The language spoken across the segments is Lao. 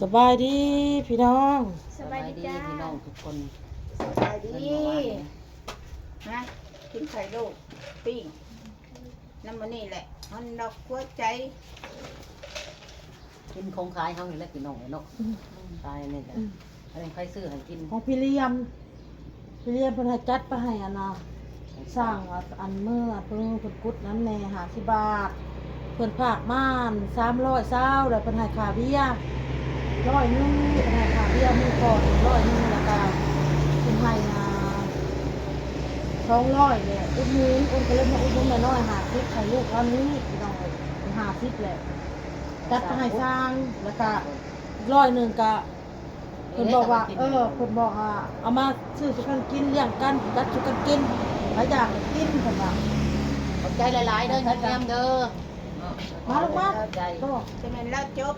ສະບາຍດີພີ່ນ້ອງ ສະບາຍດີຈ້າ ສະບາຍດີພີ່ນ້ອງທຸກຄົນ ສະບາຍດີ ມາ ກິນໄຂ່ລູກປີ້ງ ນຳມື້ນີ້ແຫຼະ ຮອດດອກຫົວໃຈ ກິນຂອງຂາຍເຮົານີ້ແຫຼະພີ່ນ້ອງເອີຍເນາະ ອືມ ຂາຍນີ້ແຫຼະ ອືມ ອັນນີ້ໃຜຊື້ໃຫ້ກິນ ຂອງພີ່ລຽມ ພີ່ລຽມເພິ່ນໃຫ້ຈັດໄປໃຫ້ອັນນ່າ ຊ່າງອັນເມືອ ເພິ່ນ ເພິ່ນກຸດນຳແດ່ຫ້າສິບບາດ ເພິ່ນຝາກມາສາມຮ້ອຍຊາວ ແລ້ວເພິ່ນໃຫ້ຄ່າເບຍຮ້ອຍໜຶ່ງ ເພິ່ນໃຫ້ຄ່າເບຍມື້ກ່ອນຮ້ອຍໜຶ່ງ ແລ້ວກະເພິ່ນໃຫ້ ອ່າ ສອງຮ້ອຍແຫຼະ ອຸດໜູນ ໂອນ ກໍເລີຍມາອຸດໜູນນ້ອຍໆ ຫ້າສິບ ໃຫ້ລູກເຮົານີ້ພີ່ນ້ອງເອີຍ ຫ້າສິບແຫຼະ ຈັດໄປໃຫ້ຊ່າງ ແລ້ວກະອີກຮ້ອຍໜຶ່ງກະ ເພິ່ນບອກວ່າ ເອີ ເພິ່ນບອກວ່າ ເອົາມາຊື້ສູ່ກັນກິນ ລ້ຽງກັນ ຈັດສູ່ກັນກິນ ໃຜຢາກກໍກິນ ເພິ່ນວ່າ ຂອບໃຈຫຼາຍໆເດີ ຍາມເດີ ມາລູກມາ ຂອບໃຈ ໂຕ ຈະແມ່ນແລ້ວຈົບ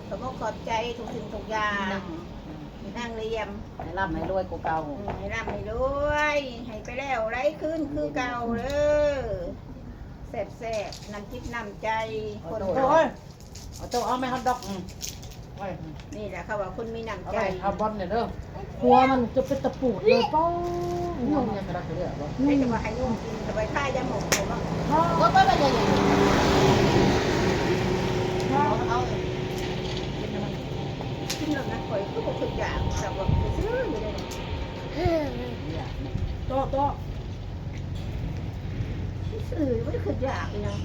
ຂອບອົກຂອບໃຈທຸກສິ່ງທຸກຢ່າງ ນາງລຽມ ໃຫ້ລ່ຳໃຫ້ລວຍກວ່າເກົ່າ ອືມ ໃຫ້ລ່ຳໃຫ້ລວຍ ໃຫ້ໄປແລ້ວໄຫຼຄືນຄືເກົ່າເດີ ແຊບໆ ນ້ຳຈິດນ້ຳໃຈ ຄົນ ໂອ້ຍ ເອົາໂຕ ເອົາແມ່ຮອດດອກ ອືມ ໄວ້ ນີ້ແຫຼະເຂົາວ່າຄົນມີນ້ຳໃຈ ເອົາໄວ້ທາບອນນີ້ເດີ ຜົວມັນຈະເປັນຕາປູດເລີຍ ປ້ອງ ຍັງກະດັກກະເດືອບໍ່ ນີ້ ໃຫ້ແຕ່ວ່າໃຫ້ຍຸງກິນ ແຕ່ໄວ້ທາຢາໝອງເຂົາເນາະ ບໍ່ ບໍ່ ບໍ່ ບໍ່ ຢ່າ ຢ່າ ເອົາ ເອົາ ກິນແລ້ວມັນ ກິນແລ້ວນະ ຂ້ອຍຄືບໍ່ຄືຢາກ ແຕ່ວ່າຊື່ຢູ່ເດ້ ເຕາະ ເຕາະ ຊື່ ບໍ່ໄດ້ຄິດຢາກອີຫຍັງ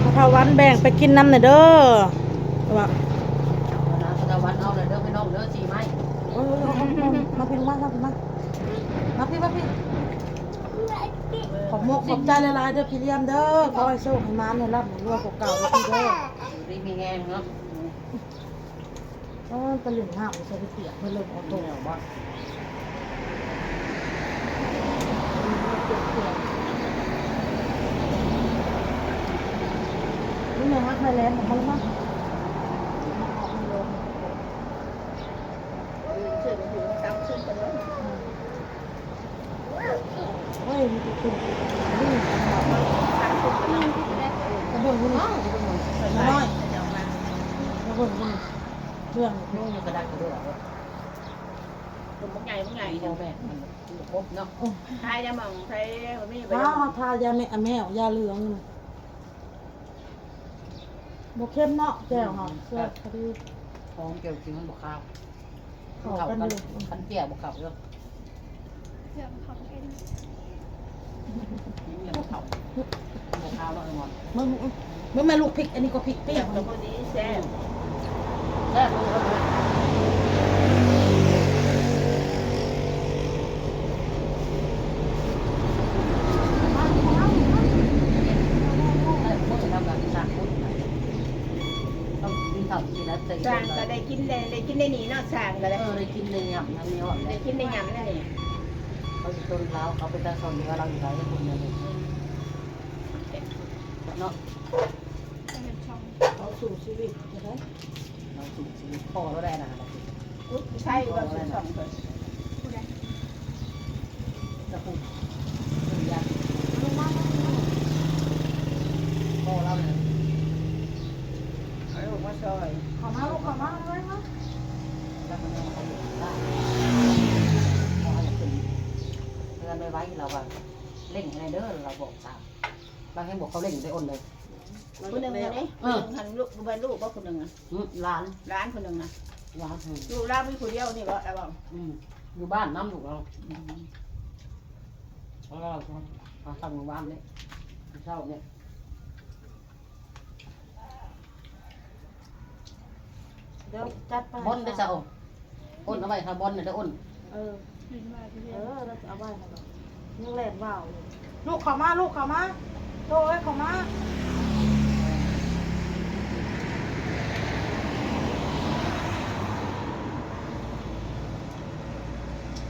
ພໍ່ເຖົ້າວັນແບ່ງໄປກິນນຳແດ່ເດີ ວ່າ ເອົານະ ເຖົ້າວັນເອົາແລ້ວເດີພີ່ນ້ອງເດີ ສີ່ໄມ້ ເອີ ເອີ ເອີ ເອົາ ເອົາ ເອົາ ມາພີ່ ມາ ມາ ມາ ມາພີ່ ມາພີ່ ຂອບມົກຂອບໃຈຫຼາຍໆເດີພີ່ລຽມເດີ ຂໍໃຫ້ໂຊກໃຫ້ໝານ ໃຫ້ລ່ຳໃຫ້ລວຍກວ່າເກົ່າເດີພີ່ເດີ ຢູ່ດີມີແຮງເນາະ. ອໍ ຕະຫຼິ່ງຫາບໃສ່ປຽກ ເພິ່ນເລີ່ມເອົາໂຕແລ້ວບໍ່ ນີ້ແມ່ຮັກໄມ້ແຫຼມຂອງເຮົາເນາະ ເອີ ເຊີນຢູ່ຕາມຊຸມກັນເນາະ. ໂອ້ຍ ມີແຕ່ຕຸ່ມ ກະເບິ່ງພຸ້ນ ນ້ອຍ ກະເບິ່ງພຸ້ນ ເບື້ອງ ຕຸ່ມບັກໃຫຍ່ ບັກໃຫຍ່ ບໍ່ແບກ ມັນບໍ່ຄົບເນາະ ທາຢາໝອງ ໃສ່ ບໍ່ມີ ທາ ທາຢາແມ ແມວ ຢາເຫຼືອງ ບໍ່ເຄັມເນາະ ແຈ່ວເຮົາ ແຊບພໍດີ ຫອມ ແຈ່ວກິນມັນບໍ່ຄາວ. ເຂົ້າກັນຢູ່ ຄັນແຈ່ວບໍ່ເຂົ້າເດີ ເຄື່ອງຂອງເອັນ ກິນແລ້ວບໍ່ເຂົ້າ ບໍ່ຄາວເນາະ ເອີ ໝອນ ເບິ່ງ ເບິ່ງແມ່ລູກ ພິກ ອັນນີ້ກໍພິກປ່ຽກ ແຊບ ແຊບ ຕ້ອງກິນເຂົ້າກິນແລ້ວ ຊ່າງກໍໄດ້ກິນ ໄດ້ ໄດ້ກິນໄດ້ນີ້ເນາະ ຊ່າງກໍໄດ້ ເອີ ໄດ້ກິນໄດ້ຫຍ້ຳນຳນີ້ ໄດ້ກິນໄດ້ຫຍ້ຳນຳນີ້ ເຂົາຊິຕົ້ນລາວ ເຂົາເປັນຕາຊ່ອນເຫຼືອລາວຢູ່ໃດຄົນນັ້ນ ເນາະ ເຮົາສູ້ຊີວິດກໍໄດ້ ເຮົາສູ້ຊີວິດ ພໍແລ້ວໄດ໋ນະ ໃຊ່ວ່າຊິຊ່ອງເພິ່ນ ຜູ້ໃດ ຕະປູ ເພິ່ນຢາກ ພໍ່ລາວນະ ໃຫ້ອອກມາຊ່ອຍ ເຂົ້າມາລູກ ເຂົ້າມາເລີຍມາ ລາວກໍຍັງເຂົ້າຢູ່ ລາວ ພໍ່ໃຫ້ຂຶ້ນເຮືອນໄວໆ ລາວວ່າ ເລັ່ງໃຫ້ແດ່ເດີ ລາວບອກສາວ ລາວແຮ່ງບອກເຂົາເລັ່ງໄດ້ອົນເລີຍ ຜູ້ໜຶ່ງນີ້ ເອີ ຜູ້ໜຶ່ງຫັ້ນລູກ ບໍ່ແມ່ນລູກບໍ່ ຜູ້ໜຶ່ງນະ ອື ຫຼານ ຫຼານຜູ້ໜຶ່ງນະ ຫຼານ ອື ລູກລາວມີຜູ້ດຽວນີ້ບໍ່ ລາວເວົ້າ ອື ຢູ່ບ້ານນຳລູກລາວ ອື ເຂົາເວົ້າ ເຂົາເຂົ້າມື້ວານນີ້ ເຊົ້ານີ້ ດຽວຈັດໄປ ບົນເດ້ຊະ ໂອ້ ອົນເອົາໄວ້ຖ້າບົນນະເດີ ອົນ ເອີ ເອີ ລາວຈະເອົາໄວ້ຫັ້ນດອກ ຍັງແລ່ນວ້າວຢູ່ ລູກເຂົ້າມາ ລູກເຂົ້າມາ ໂຕເອີຍ ເຂົ້າມາ.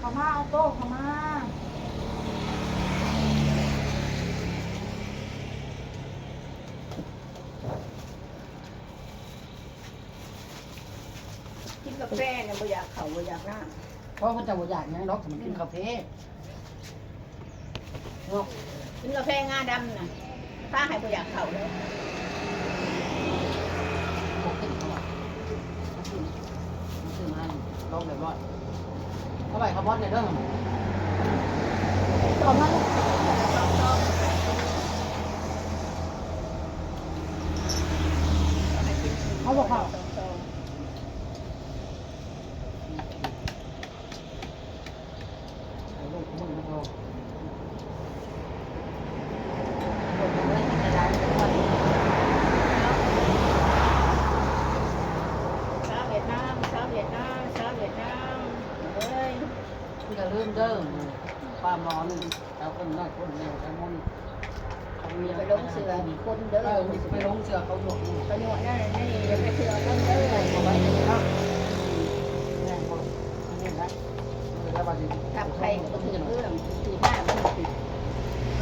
ເຂົ້າມາ ເອົາໂຕະເຂົ້າມາ. ກິນກາແຟນະ ບໍ່ຢາກເຂົ້າ ບໍ່ຢາກນ້ຳ. ເພາະເພິ່ນຈະບໍ່ຢາກຫຍັງດອກ ຖ້າມັນກິນກາແຟ. ເນາະ ກິນກາແຟງາດຳນະ ພາໃຫ້ບໍ່ຢາກເຂົ້າເລີຍ. ບໍ່ຂຶ້ນເຂົາວ່າ ມາຊື້ ມາຊື້ມາໃຫ້ລອງຮຽບຮ້ອຍ. ເອົາໄວ້ເຂົ້າບ່ອນແດ່ເດີ. ເອົາບໍ່ເຂົ້າ? ຊາວຫວຽດນາມ ຊາວຫວຽດນາມ ຊາວຫວຽດນາມເອີຍ. ຢ່າລືມເດີ ປາໝອນ ເອົາຄົນນ້ອຍຄົນໃຫຍ່ທັງໝົດ. ຢ່າໄປຫຼົງເຊື່ອຄົນເດີ ເອີ ໄປຫຼົງເຊື່ອເຂົາຢູ່ ເຂົາຢູ່ນັ້ນນີ້ ຢ່າໄປເຊື່ອຄົນເດີ. ແມ່ນບໍ່? ອັນນີ້ນະ ເອີ ແລ້ວບາດນີ້ ທັບໃຜກໍບໍ່ຖືກເລື່ອງ ຖືກໜ້າມັນຖືກ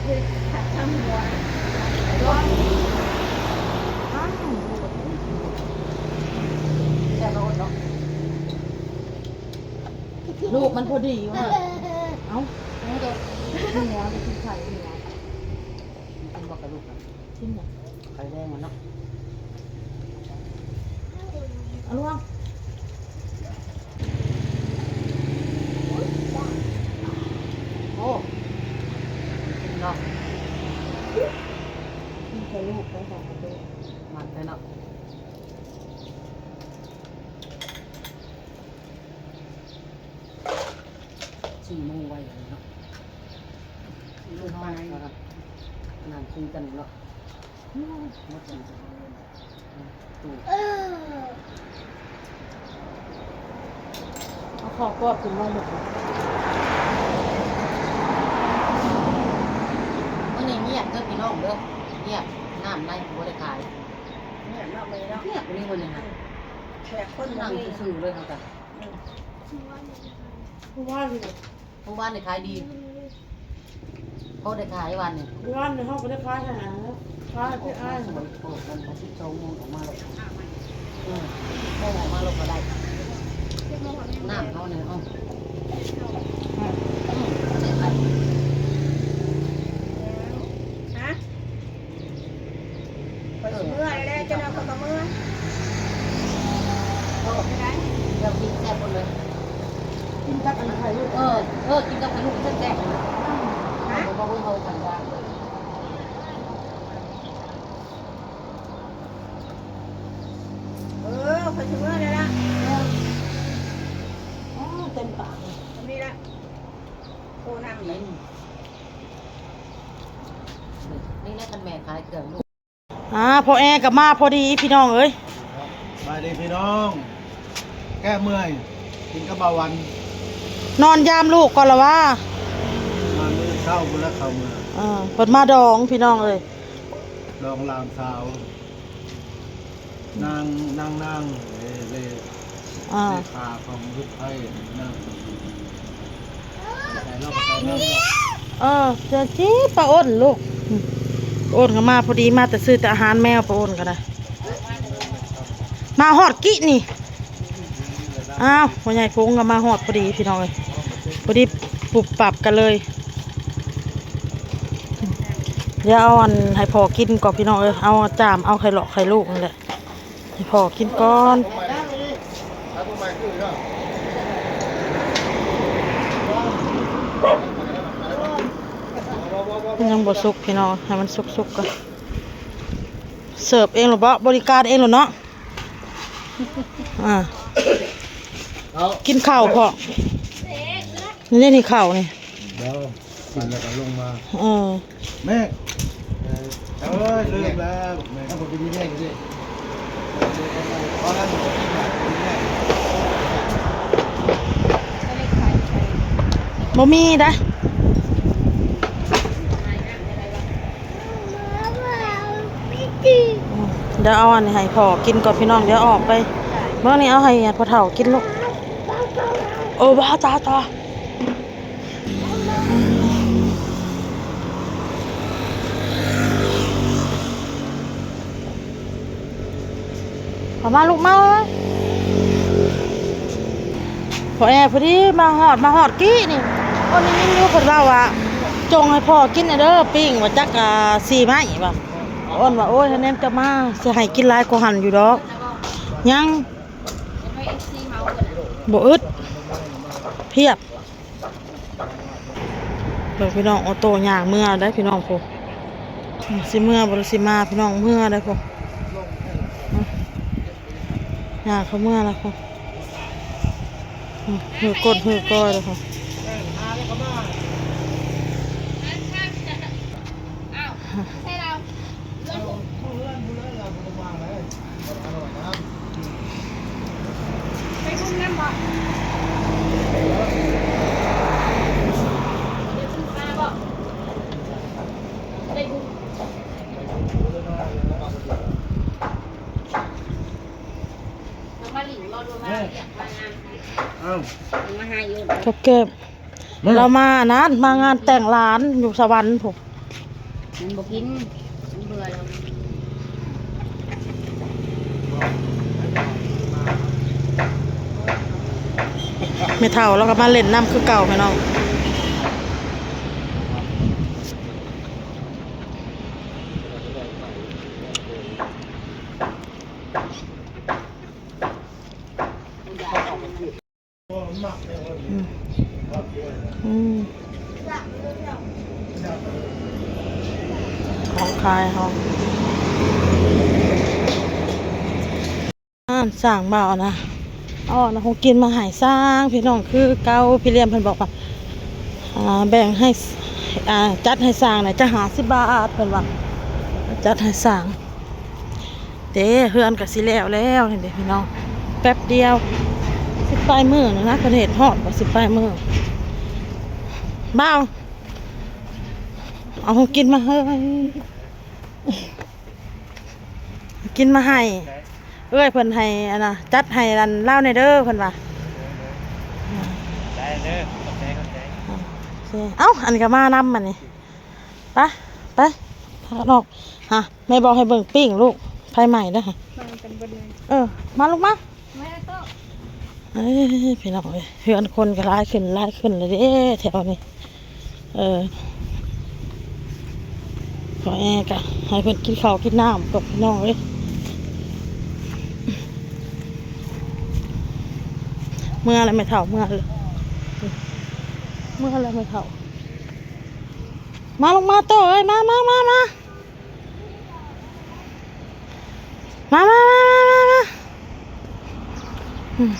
ຖືກທັບທັງຫົວ. ແຊບເນາະ ເນາະ ລູກມັນພໍດີວ່າ. ເອົ້າ ເອົາເດີ ຫົວໄປກິນໄຂ່ ຫົວ ກິນບໍ່ກະລູກນະ? ກິນຫຍັງ? ໄຂ່ແດງມັນເນາະ ອາລວງ. ໂອ້ ກິນເນາະ ກິນກະລູກໄປຂອງກະໂຕ ມັກແທ້ເນາະ. ສີ່ໂມງໄວເນາະ ສີ່ໂມງປາຍ ນັ່ງຄຸຍກັນເນາະ. ອືມ ໝົດແລ້ວ ອືມ ເອີ ເອົາເຂົ້າກອດຂຶ້ນມາໝົດ. ມື້ນີ້ງຽບເດີພີ່ນ້ອງເດີ ງຽບ ນ້ຳໃນບໍ່ໄດ້ຂາຍ. ງຽບເນາະມື້ນີ້ເນາະ ງຽບມື້ນີ້ ມື້ນີ້ຫັ້ນ ແຂກຄົນບໍ່ມີ ນັ່ງຊື່ໆເລີຍເຮົາກະ. ອືມ ເມື່ອວານນີ້ ເມື່ອວານນີ້ຂາຍດີ ພໍໄດ້ຂາຍວານນີ້ ວານນີ້ເຮົາບໍ່ໄດ້ຂາຍຫັ້ນນະ ຂາຍໄປອ້າຍ ໂອ້ ມັນສິບສອງໂມງອອກມາແລ້ວ ອືມ ໂມງອອກມາແລ້ວກໍໄດ້ ນ້ຳເຮົານີ້ ເອົາ ອືມ ຮະ? ຂ້ອຍຊິເມືອແລ້ວ ເຈົ້ານ້ອຍຂ້ອຍກໍເມືອ. ໂອ້ ເຈົ້າກິນແຊບໝົດເລີຍ ກິນກັບອັນໄຂ່ລູກ ເອີ ເອີ ກິນກັບໄຂ່ລູກແຊບໆ ນະ. ຮະ? ເຮົາບໍ່ເອົາກັນວ່າ ເອີ ຂ້ອຍຊິເມືອແລ້ວລະ. ເອີ ເຕັມປາກ ນີ້ລະ ໂອ້ ນ້ຳ ນີ້ແຫຼະ ຄັນແມ່ຂາຍເຄື່ອງລູກ. ອ່າ ພໍ່ແອກໍມາພໍດີພີ່ນ້ອງເອີຍ. ສະບາຍດີພີ່ນ້ອງ ແກ້ເມື່ອຍ ກິນກັບບ່າວວັນ ນອນຢາມລູກກ່ອນລະວ່າ ມາມື້ເຊົ້າພຸ້ນລະເຂົ້າເມືອ. ເອີ ເພິ່ນມາດອງພີ່ນ້ອງເອີຍ ດອງຫຼານສາວ. ນາງ ນາງ ນາງ ເລ ເລ ອ່າ ເລຂາຂອງລູກໄພນາງ ເອີ ເຈົ້າຈີປາໂອນລູກ ປາໂອນກໍມາພໍດີ ມາແຕ່ຊື້ແຕ່ອາຫານແມວ ປາໂອນກໍໄດ້ ມາຮອດກີ້ນີ້. ອ້າວ ພໍ່ໃຫຍ່ພົງກໍມາຮອດພໍດີພີ່ນ້ອງເອີຍ ພໍດີປຸບປັບກັນເລີຍ. ດຽວເອົາອັນໃຫ້ພໍ່ກິນກ່ອນພີ່ນ້ອງເອີຍ ເອົາຈາມ ເອົາໄຂ່ຫຼອກໄຂ່ລູກນີ້ແຫຼະ ໃຫ້ພໍ່ກິນກ່ອນ. ມັນຍັງບໍ່ສຸກພີ່ນ້ອງ ໃຫ້ມັນສຸກໆກ່ອນ. ເສີບເອງໂລດບໍ? ບໍລິການເອງໂລດເນາະ. ອ່າ ເອົາ ກິນເຂົ້າພໍ້ ນີ້ ນີ້ເຂົ້ານີ້ ດຽວ ກິນແລ້ວກໍລົງມາ. ເອີ ແມ່ ເອີຍ ລືມແລ້ວແມ່ ເອົາບໍ່ໄດ້ແມ່ຢູ່ເດ້. ບໍ່ມີໄດ໋. ດຽວເອົາອັນນີ້ໃຫ້ພໍ່ກິນກ່ອນພີ່ນ້ອງ ດຽວອອກໄປເບິ່ງນີ້ ເອົາໃຫ້ພໍ່ເຖົ້າກິນລູກ. ໂອ້ ບໍ່ ຕໍ່ ຕໍ່. ເອົາມາລູກມາເອີຍ ພໍ່ແອພໍດີມາຮອດ ມາຮອດກີ້ນີ້ ໂອ້ ໄດ້ຍິນຢູ່ເພິ່ນເວົ້າວ່າ ຈົ່ງໃຫ້ພໍ່ກິນແດ່ເດີ ປີ້ງວ່າຈັກ ອ່າ ສີ່ໄມ້ວ່າ ໂອ້ນວ່າ ໂອ້ຍ ໃຫ້ແນມຈະມາ ຊິໃຫ້ກິນຫຼາຍກວ່າຫັ້ນຢູ່ດອກ ຍັງ ບໍ່ອຶດ ພຽບ. ເບິ່ງພີ່ນ້ອງ ໂອໂຕ້ຍ່າງເມືອໄດ໋ພີ່ນ້ອງ ພຸ້ນ ຊິເມືອບໍ່ ຫຼື ຊິມາ ພີ່ນ້ອງ ເມືອໄດ໋ ພຸ້ນ ຍ່າງເຂົາເມືອແລ້ວ ພຸ້ນ ຮືກ້ນຮືກ້ອຍແລ້ວ ພຸ້ນ. ກັບແກ້ມ ລາວມານັ້ນ ມາງານແຕ່ງຫຼານຢູ່ສະຫວັນພຸ້ນ ມັນບໍ່ກິນ ມັນເບື່ອແລ້ວ ແມ່ເຖົ້າລາວກໍມາຫຼິ້ນນຳຄືເກົ່າ ພີ່ນ້ອງ. ອືມ ອືມ ຂອງຂາຍເຮົາ ອ່າ ສ້າງບ່າວນະ ເອົານະ ຂອງກິນມາໃຫ້ຊ້າງ ພີ່ນ້ອງ ຄືເກົ່າ ພີ່ຫຼຽມເພິ່ນບອກວ່າ ອ່າ ແບ່ງໃຫ້ ອ່າ ຈັດໃຫ້ຊ້າງນະ ຈະຫ້າສິບບາດ ເພິ່ນວ່າ ຈັດໃຫ້ຊ້າງ. ເດ້ ເຮືອນກໍຊິແລ້ວແລ້ວນີ້ເດ້ພີ່ນ້ອງ ແປັບດຽວ ສິບປາຍມື້ນະ ເພິ່ນເຮັດຮອດບໍ່ ສິບປາຍມື້. ບ່າວ ເອົາຂອງກິນມາໃຫ້ ກິນມາໃຫ້ ເອື້ອຍເພິ່ນໃຫ້ ອັນນະ ຈັດໃຫ້ອັນລາວແດ່ເດີ ເພິ່ນວ່າ ໄດ້ເດີ ຂອບໃຈ ຂອບໃຈ. ເອົ້າ ອັນນີ້ກໍມານຳ ອັນນີ້ ໄປ ໄປ ພາກັນອອກ ຫາ ແມ່ບອກໃຫ້ເບິ່ງປີ້ງລູກ ໄຟໄໝ້ເດີ ມາກັນເບິດເລີຍ ເອີ ມາລູກມາ ມາໂຕະ ເອີຍ ພີ່ນ້ອງເອີຍ ເຮືອນຄົນກໍຫຼາຍຂຶ້ນ ຫຼາຍຂຶ້ນແລ້ວເດ້ແຖວນີ້ ເອີ ພໍ່ແອກໍໃຫ້ເພິ່ນກິນເຂົ້າກິນນ້ຳກ່ອນ ພີ່ນ້ອງເອີຍ ເມືອແລ້ວແມ່ເຖົ້າ ເມືອແລ້ວ ເມືອແລ້ວແມ່ເຖົ້າ. ມາ ລົງມາໂຕເອີຍ ມາ ມາ ມາ ມາ ມາ ມາ ມາ ມາ ອືມ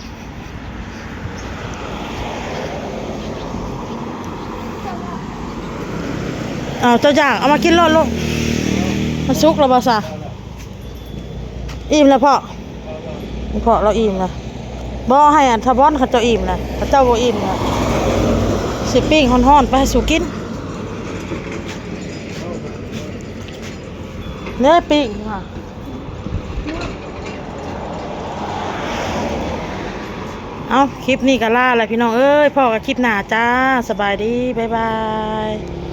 ເອົາ ເຈົ້າຢາກ ເອົາມາກິນໂລດລູກ ມັນສຸກແລ້ວບໍ່ຊະ? ອີ່ມແລ້ວພໍ່ ພໍ່ລາວອີ່ມແລ້ວ ບໍ່ ໃຫ້ອັນທະບອນເຂົາເຈົ້າອີ່ມແລ້ວ ເຂົາເຈົ້າບໍ່ອີ່ມແລ້ວ ຊິປີ້ງຮ້ອນໆ ໄປໃຫ້ສູກິນ ເດ້ປີ້ງ ເອົາ ຄລິບນີ້ກໍລາແລ້ວພີ່ນ້ອງເອີຍ ພໍ້ກັນຄລິບໜ້າຈ້າ ສະບາຍດີ ບາຍບາຍ.